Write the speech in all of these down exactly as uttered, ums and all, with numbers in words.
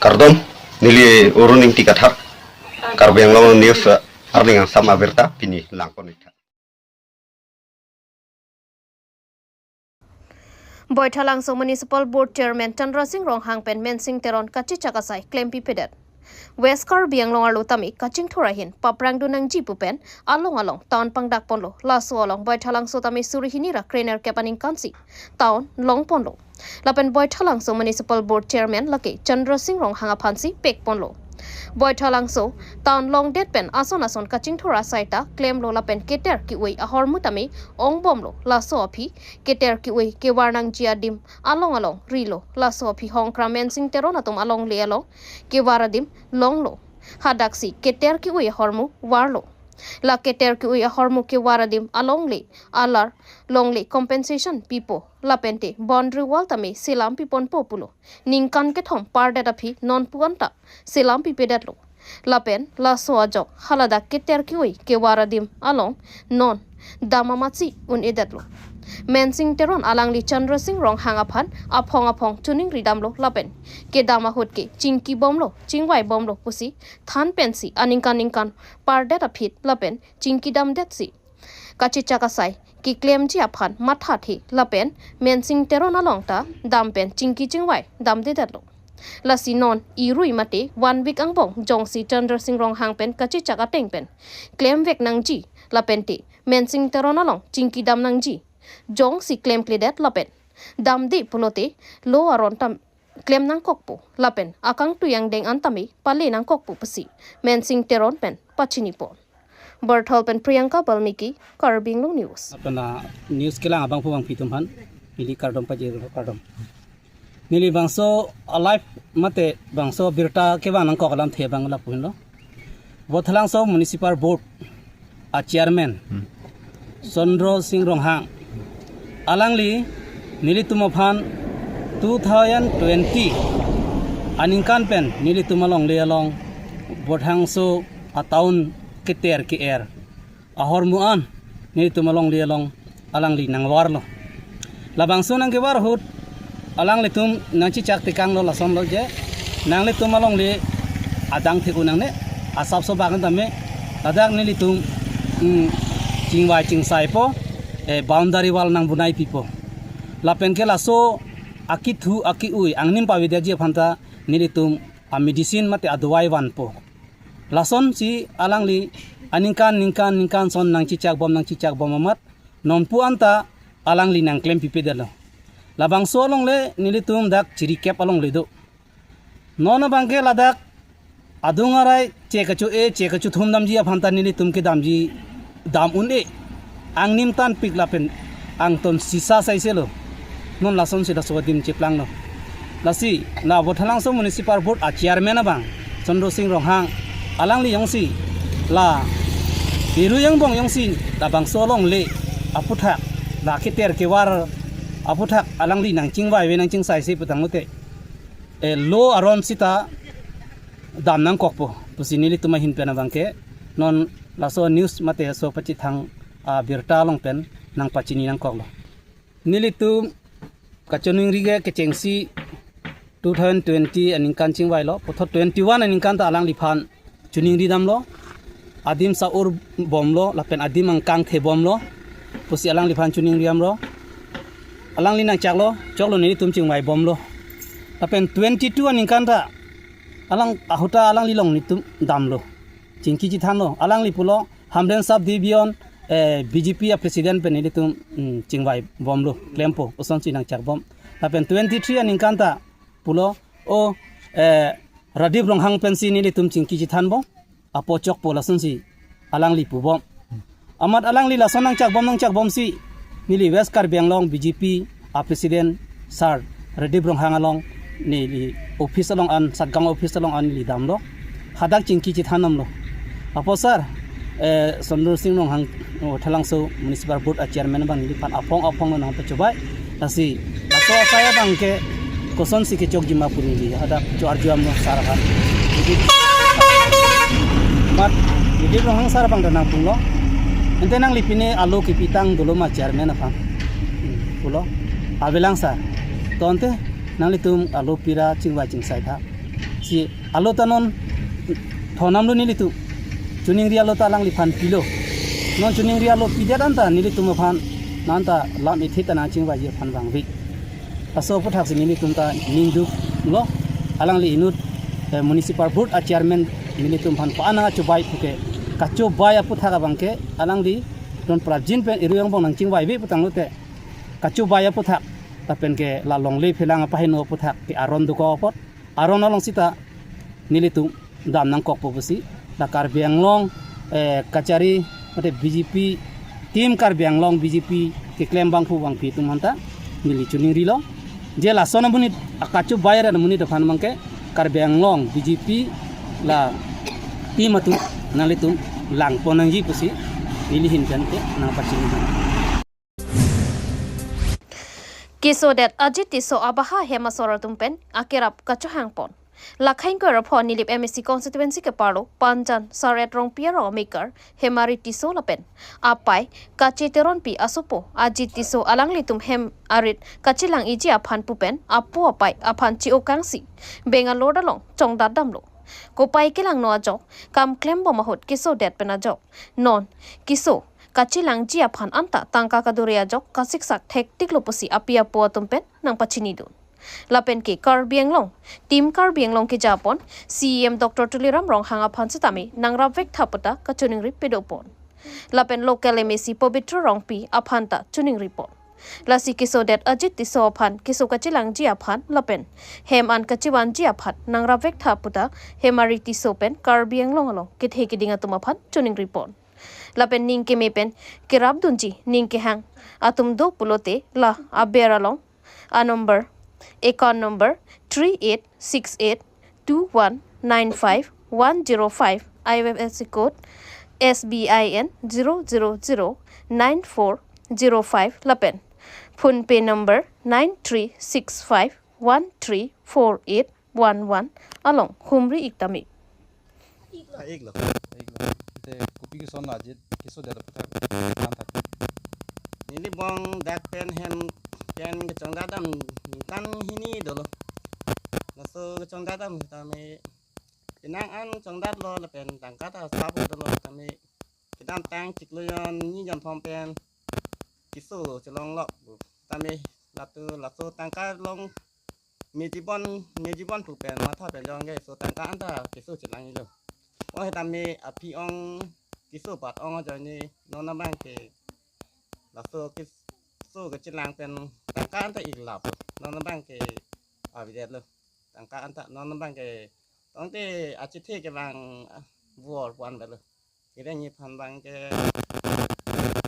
Kardom, neli Arun Ingti Kathar, Karbi Anglong News, eh, arni angsam abirta pini langpon-ik tha. Baithalangso Municipal Board Chairman Chandra Singh Ronghang pen Mensing Teron kachechak asai klempipedet. West Karbi Anglong arlo tame kachingthur ahin paprangdun nangji pu pen along along town pangdakponlo. Laso along Baithalangso tame suri hini ra krenerkep aningkansi town longponlo. Lapen Baithalangso Municipal Board Chairman lake Chandra Singh Ronghang aphansi pekponlo. Baithalangso town longdet pen ason ason kachingthur asai ta klemlo lapen keter ke-oi ahormu tame ongbomlo. Laso aphi keter ke-oi kevar nangji adim along along rilo. Laso aphi Hongkra Mensing Teron atum alongle along kevar adim longlo. Hadaksi keter ke-oi ahormu varlo. La keter ke-oi ahormu kevar adim alongle alar longle compensation pipo. Lapente boundary wall tame selam piponpo pulo. Ningkan kethom pardet aphi nonpu anta selam pipedetlo. Lapen laso ajok haladak keter ke-oi kevar adim along non dam amatsi un-edetlo. Mensing Teron alangli Chandra Singh Ronghang aphan aphong aphong choningri damlo lapen kedam ahut ke chingkibomlo, chingvaibomlo pusi than pensi aningkan ningkan pardet aphi lapen chingkidamdetsi kachechak asai keklemji aphan mathathe lapen Mensing Teron along ta dam pen chingki chingvai damdedetlo. Lasi non irui mate one week angbong jongsi Chandra Singh Ronghang pen kachechak ateng pen klemvek nangji lapente Mensing Teron along chingkidam nangji, jongsi klemkledet lapen damde pulote law aron tam klem nangkokpo lapen akangtui angdeng an tame pale nangkokpo pusi Mensing Teron pen pachinipon. Barthol pen Priyanka Balmiki, Karbi Anglong News. Apana news kelang abang pu bang pitum han, neli kardom pajir kardom. Neli bangso alive mate bangso birta kevang nangkok alamthe abang lapu-inlo. Baithalangso Municipal Board a chairman, hmm, Chandra Singh Ronghang, alangli nelitum aphan two thousand twenty aningkan pen nelitum alongle along Baithalangso a town keter ke-er ahormu an nelitum alongle along alangli nangvarlo. Labangso nangkevar ahut alanglitum nangchechak tekanglo, lasonlo je, nanglitum alongle adang thek-un nangne, asapso bak tame ladak nelitum, mm, chingvai chingsaipo, eh, boundary wall nangbonaipipo. Lapen ke laso akithu ake-oi angnim pavedetji aphan ta nelitum a medicine mate adawai vanpo. Lasonsi alangli aningkan ningkan ningkan son nangchechakbom nangchechakbom amat nonpu anta alangli nangklempipedetlo. Labangso alongle nelitum dak Chirikep alongle do. Non abangke ladak adung arai che kacho-e che kachothum damji aphan ta nelitum kedamji dam un-e. Angnim tanpik lapen angton sisa saiselo. Non lasonsi laso adim cheplanglo. Lasi la Baithalangso Municipal Board a chairman abang Chandra Singh Ronghang, alangli jongsi la irui angbong jongsi labangso alongle aputhak, la keter kevar aputhak alangli nangchingvaive nangchingsaise putanglote, eh, law aron sita dam nangkokpo pusi nelitum ahin pen abangke non laso news mate laso pachethang abirta along pen nangpachini nangkoklo. Nelitum kachoningri ke kechengsi two thousand twenty aningkan chingvailo, puthot twenty-one aningkan ta alangliphan choningri damlo. Adim sa-urbomlo lapen adim angkangthebomlo pusi alangliphan choningri damlo. Alangli nangchaklo, choklo nelitum chingvaibomlo. Lapen twenty-two aningkan ta alang ahut ta alangli along nelitum damlo, chingki chethanlo. Alangli pulo, Hamren Saheb Devi on, eh, B J P a president pen nelitum, mm, chingvaibomlo, klempo, lasonsi nangchakbom. Lapen twenty-three aningkan ta pulo, o, eh, Radip Ronghang pensi nelitum chingki chethanbom, apot chokpo, lasonsi alangli pubom. Amat alangli lason nangchakbom nangchakbomsi neli West Karbi Anglong B J P a president Sir Radip Ronghang along neli office along an, Satgaon office along an neli damlo. Hadak chingki chethanbomlo. Apot sir, eh, Chandra Singh Ronghang, o, Baithalangso Municipal Board a chairman abang neliphan aphong aphong lo nangpachobai. Lasi laso asai abangke kosonsi kechokjima pu neli hadak cho-arju damlo sir aphan. Mat, Radip Ronghang sir abang ta nangpunglo. Ante nangli pine alo kipitang dolo ma chairman aphan, hmm, pulo. Avelang sir. To ante nanglitum alo pira chingvai chingsai tha. Lasi alo ta non thonam lo nelitum. Choningri alo ta alangliphan pilo. Non choningri alo pidet anta nelitum aphan nanta lam ithe ta nangchingvaiji aphan vangve. Laso aputhak si nelitum ta ningduk lo. Alangli inut, eh, municipal board a chairman nelitum aphan pa-an nangkachobai puke. Kachobai aputhak abangke alangli don prapjin pen irui angbong nangchingvaive putanglote. Kachobai aputhak lapen ke la longle phelang apaheno aputhak ke aron dokok apot. Aron along sita nelitum dam nangkokpo pusi la Karbi Anglong, eh, kachari mate B J P, team Karbi Anglong B J P keklem bangphu bangpi atum aphanta neli choningrilo. Je lason amonit akachobai ra amonit aphan abangke Karbi Anglong B J P la team atum nanglitum langpon nangji pusi neli ahin pen ke nangpachini. Kesodet Ajit Tisso abaha hem asor atum pen akerap kachohangpon. Lakhang Koirapho Nilip M A C constituency keparlo Panjan Saret Rongpi arong amekar Hemari Tisso lapen apai Kache Teronpi asopo Ajit Tisso alanglitum hem arit kachelang-iji aphan pu pen apo apai aphan chi-o kangsi Bangalore along chongdat damlo. Kopai kelangno ajok kam klembom ahut kesodet pen ajok non keso kachelangji aphan anta tangka kadure ajok kasiksak thektiklo pusi api apo atum pen nangpachinidun. Lapen ke Karbi Anglong, team Karbi Anglong kejapon C E M Doctor Tuliram Ronghang aphan setame nangrapvek tha puta kachoningri pedopon. Lapen local M A C Pobitro Rongpi aphanta choningripon. Lasi kesodet Ajit Tisso aphan keso kachelangji aphan lapen hem an kachevanji aphan nangrapvek tha puta Hemari Tisso pen Karbi Anglong along kethe keding atum aphan choningripon. Lapen ning keme pen kerapdunji ning kehang atum do pulote la aber along a number, account number three eight six eight two one nine five one zero five, I F S C code S B I N zero zero zero nine four zero five lapen PhonePe number nine three six five one three four eight one one along humri ik tame. Iklo. Iklo. Te kopi keson Ajit Tisso adet aputhak. Neli bong dak pen hem pen kechongdat dam ningkan hini dolo. Laso kechongdat dam tame penang an chongdatlo lapen tangka ta sap dolo tame kedamtang chiklo jon ni jon thom pen keso chelonglok tame lato laso tangka long mejibon mejibon pu pen matha pen jong ke so tangka anta keso chelang-ilo. O hetame aphi ong keso pat ong ajoine non abang ke laso keso kechelang pen tangka anta iklap non abang ke avidetlo. Tangka anta non abang ke tongte achethe kevang, ah, vor puan belo. Kere ni phan abang ke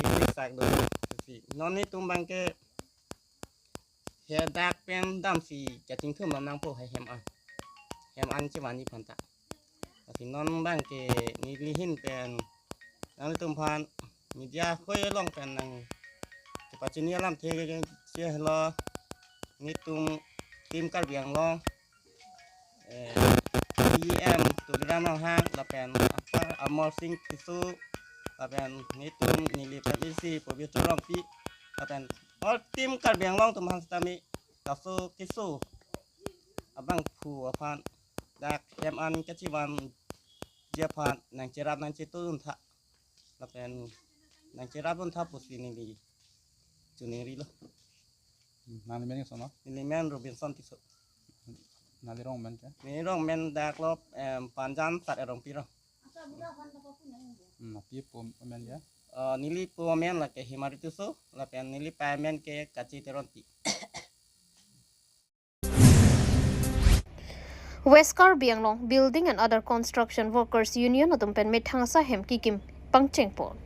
iklik sak do. Si non netum abang ke he dak pen damsi kachingthum nangpo he hem an. Hem an chevan ni phanta. Lasi non abang ke neli ahin pen nangtum aphan media hoi along pen nangkepachini alamthe ke che helo netum team Karbi Anglong, eh, C E M Tuliram Ronghang lapen apar Amarsing Tisso lapen netum Nilip M A C Pobitro Rongpi lapen all team Karbi Anglong atum aphan setame laso keso abangphu aphan dak hem an kachevanji aphan nangcherap nangchetun tha lapen nangcherapdun tha pusi neli choningrilo. Hmm, nangli men ke koson? Neli men Robinson Tisso. Nangli rong men ke? Neli rong men dak lo, em, Panjan Saret Rongpi arong. Hmm, api apo amen ke? Eh, neli apo amen lake Hemari Tisso lapen neli apai amen ke Kache Teronpi. West Karbi Anglong Building and Other Construction Workers Union atum pen methang asai hem kekim pangchengpon.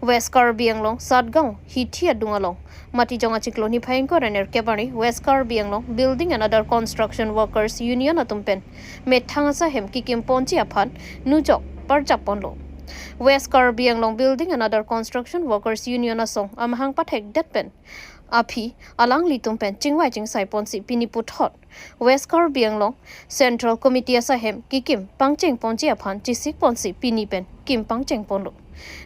West Karbi Anglong Satgaon hithi adung along Matijong achiklo niphai ingkoi ra nerkep arni West Karbi Anglong Building and Other Construction Workers Union atum pen methang asai hem kekim ponji aphan nujok parjap ponlo. West Karbi Anglong Building and Other Construction Workers Union asong amahang pathekdet pen aphi alanglitum pen chingvai chingsai ponsi pini puthot West Karbi Anglong Central Committee asai hem kekim pangcheng ponji aphan chisik ponsi pini pen kim pangcheng ponlo.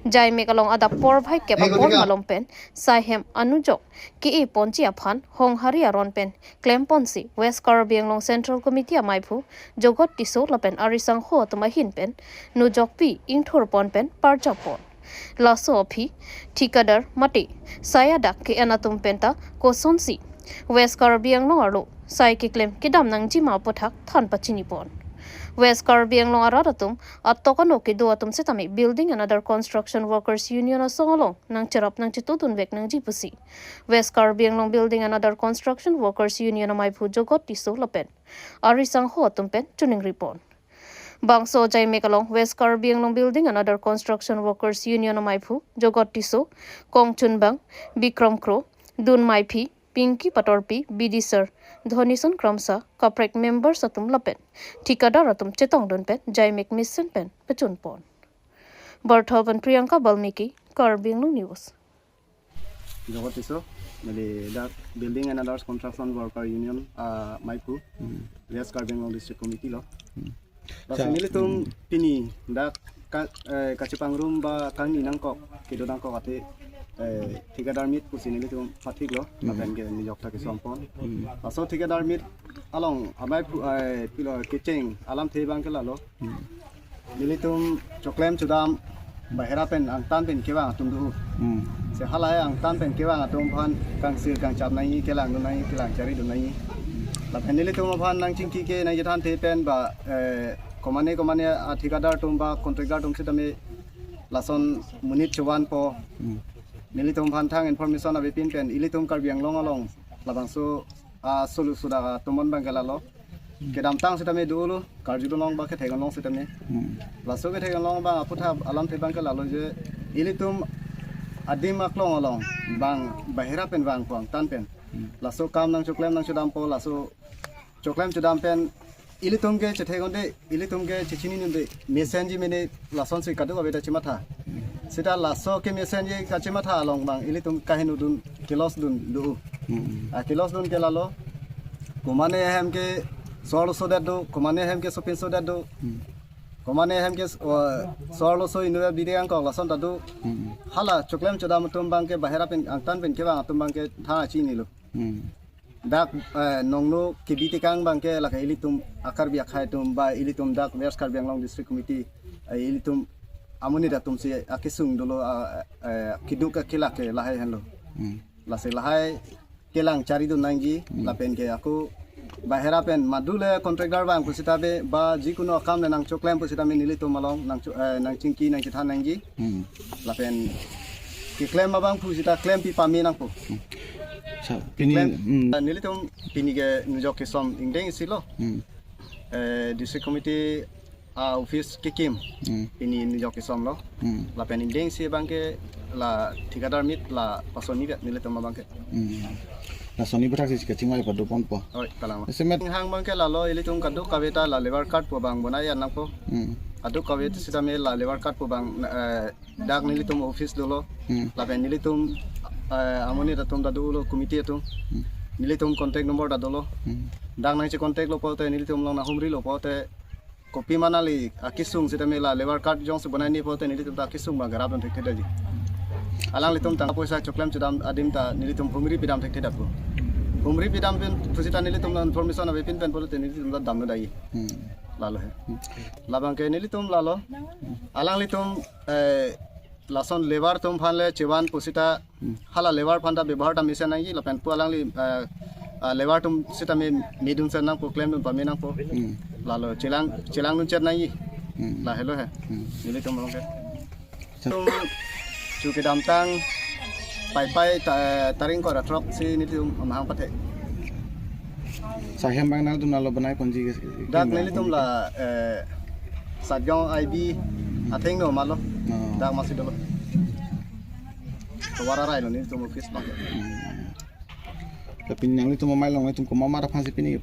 Jaimek along adap porphai kep apor malom pen sai hem anujok ke-e ponji aphan Honghari aron pen klem ponsi West Karbi Anglong Central Committee amaiphu Jogot Tisso lapen arisangho atum ahin pen nujokpi ingthur pon pen parjap pon. Laso aphi thikadar mate sai adak ke-en atum penta kosonsi West Karbi Anglong arlo sai keklem kedam nangji ma aputhak than pachini pon. West Karbi Anglong arat atum atok ano kedo atum setame Building and Other Construction Workers Union asong along nangcherap nangchetudun vek nangji pusi West Karbi Anglong Building and Other Construction Workers Union amaiphu Jogot Tisso lapen arisangho atum pen choningri pon. Bangso Jaimek along West Karbi Anglong Building and Other Construction Workers Union amaiphu Jogot Tisso, Kongchunbang, Bikram Kro, Dun Maiphi, Pinky Patorpi, B D Sir, Dhonison Kramsa, kaprek members atum lapen thikadar atum chetongdun pen Jaimek mesen pen pachun pon. Bartha pen Priyanka Balmiki, Karbi Anglong News. Jogot Tisso, neli dak Building and Others Construction Worker Union, ah, maiphu, West Karbi Anglong District Committee lo. Laso nelitum pini dak ka, eh, kachepangrum ba kangni nangkok, kedo nangkok athe, eh, thikadar meet pusi nelitum pathik lo, lapen ke nijok ta kesom pon. Laso thikadar meet along amai pu, eh, pilo kecheng alamthe abang ke lalo. Nelitum choklem chodam bahera pen angtan pen kevang atum do. Hmm. Se halahai angtan pen kevang atum aphan kangsir kangchap nangji, kelang dun nangji, kelang chari dun nangji. Lapen nelitum aphan nangchingki ke nangchethan the pen ba, eh, komane komane athikadar atum ba contractor atum setame lason monit chovan po. Hmm. Nelitum aphan thang information avepin pen ilitum Karbi Anglong along labangso a solu suda atum abang ke lalo. Kedamtang setame dolo, karjudun long ba kethek long setame. Hmm. Laso kethek long abang aputhak alamthe abang ke lalo je ilitum adim aklong along bang bahera pen vang po angtan pen. Hmm. Laso kam nangchoklem nangchodam po, laso choklem chodam pen ilitum ke chethek unde, ilitum ke chechini unde, mesenji mene lasonsi kadokave ta chematha. Seta laso kemesenji kachematha along bang ilitum kaheno dun, kelos dun do. Hmm. A kelos dun ke lalo. Komane ahem ke so-arloso det do, komane ahem ke sopinso det do. Hmm. Komane ahem ke, uh, so-arloso inut bidi angkok lason ta do. Hmm. Hala choklem chodam atum abang ke bahera pen angtan pen kevang atum abang ke tha chinilo. Hmm. Dak, eh, nongno kebi tekang abang ke lake ilitum a-Karbi akhei atum ba ilitum dak West Karbi Anglong District Committee, eh, ilitum amonit atum si akesung dolo, ah, eh, keduk akelak ke lahai henlo. Hmm. Lasi lahai kelang chari dun nangji, hmm, lapen ke ako bahera pen madu le contractor vang pusita be ba jikono akam le nangchoklem pusita me nelitum along nangcho-, eh, nangchingki nangchethan nangji. Hmm. Lapen keklem abang pusita klempi pame nangpo. Hmm. Sa, pini, keklem, hmm, nelitum pini ke nujok kesom ingdeng isi lo. Hmm. Eh, District Committee a-office kekim. Hmm. Pini nujok kesom lo. Hmm. Lapen ingdeng isi abang ke la thikadar meet la pasoni vet nelitum abang ke. Hmm. Lasonsi aputhak si kachingvai pado ponpo. Oi, kalang. Isi met. Hang abang ke lalo ilitum kadokave ta la labour card pu abang bonai an nangpo. Hmm. Kadokave ta setame la labour card pu abang, eh, dak nelitum office dolo. Hmm. Lapen nelitum, eh, amonit atum ta dolo committee atum. Hmm. Nelitum contact number ta dolo. Hmm. Dak nangche contact lo pulote nelitum along nanghumri lo pulote kopi ma nangli akesung setame la labour card jongsi bonai ni pulote nelitum ta akesung abang garap dun thekthe detji. Alanglitum tangka poisa choklem chodam adim ta nelitum humri pidam thekthe detpo. Humri pidam pen pusita nelitum information avepin pen pulote nelitum ta damlo dai. Hmm. Lalo he. Hmm. Labang ke nelitum lalo. Alanglitum, eh, lason labour atum aphan le chevan pusita, hmm, hala labour aphan ta bebohar ta mesen nangji lapen pu alangli, eh, ah, labour atum setame medun sen nangpo, klem dun pame nangpo. Hmm. Lalo chelang, chelang dun chet nangji. Hmm. Lahelo he. Hmm. Nelitum along ke. Tum chu kedamtang Paipai ta-, tarik ingkoi ra throk si nelitum amahang pathe. Sai hem abang nangtum lalo bonai ponji ke? Dak nelitum la, eh, Satgaon I B athengno malo. Oh. Dak masi dolo. Tovar arai lo nelitum office abang. Hmm. Tapi nanglitum amei along nangtum komat aphan si pini